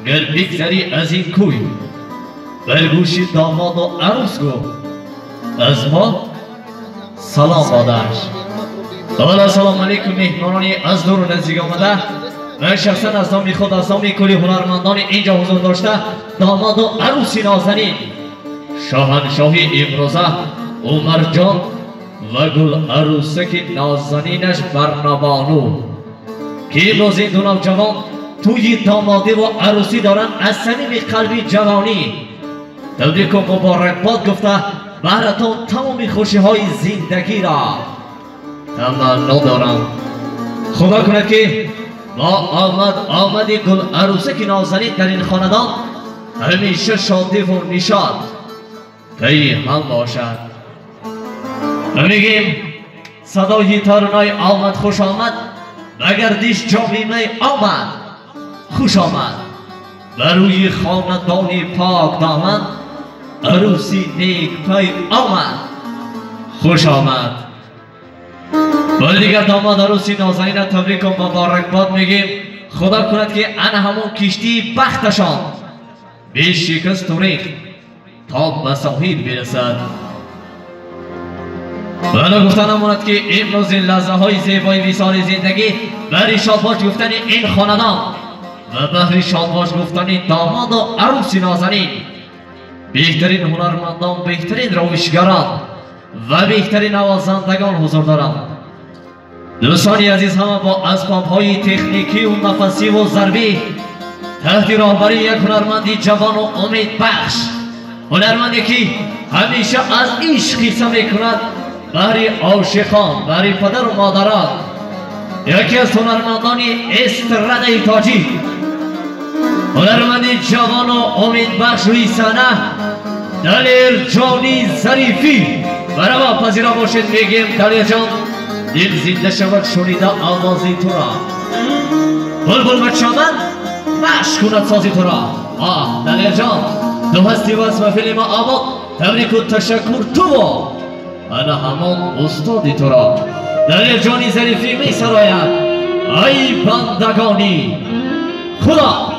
Гар бигзарӣ аз ин кӯй, бар гӯши домоду арӯс гӯ, аз мо салом бодаш. Аввал ассалому алайкум меҳмонони аз дуру наздик омада. Ман шахсан аз номи худ, аз номи кулли ҳунармандони инҷо ҳузур дошта, домоду арӯси нозанин, шоҳаншоҳи имрӯза Умарҷон ва гул арӯсаки нозанинаш Барнабону, ки имрӯз ин ду навҷавон тӯйи домодӣ ва арӯсӣ доранд, аз самими қалби ҷавонӣ табрику муборакбод гуфта, баҳратон тамоми хушиҳои зиндагиро таманно дорам. Худо кунад, ки бо омад омади гул арӯсаки нозанин дар ин хонадон ҳамеша шодиву нишод пайи ҳам бошад. Ва мегӯем: садои таронаи омад хуш омад, ба гардиш ҷоми май омад хуш омад, ба рӯи хонадони пок доман арӯси некпай омад хуш омад. Бори дигар домод арӯси нозанина табрику муборакбод мегӯем. Худо кунад, ки ана ҳамон киштии бахташон бешикасту рехт то ба соҳил бирасад. Ва гуфта намонад, ки имрӯз ин лаҳзаҳои зебои висоли зиндагӣ барои шодбош гуфтани ин хонадон ва баҳри шодбош гуфтани домоду арӯси нозанин беҳтарин ҳунармандон, беҳтарин ровишгарон ва беҳтарин навозандагон ҳузур доранд. Дӯстони азиз, ҳама бо асбобҳои техникиву нафасиву зарбӣ таҳти роҳбарии як ҳунарманди ҷавону умедбахш, ҳунарманде, ки ҳамеша аз ишқ қисса мекунад баҳри ошиқон, баҳри падару модарон, яке аз ҳунармандони эстрадаи тоҷик, ҳунарманди ҷавону умедбахш рӯи саҳна Далерҷони Зарифӣ. Барава пазира бошед, мегӯем: Далерҷон, дил зинда шавад шунида овози туро, булбул ба чаман машқ кунад сози туро. Оҳ, Далерҷон, ту ҳастӣ васфа филми обод. Табрику ташаккур туву ана ҳамон устоди туро. Далерҷони Зарифӣ месарояд «Ай бандагони Худо».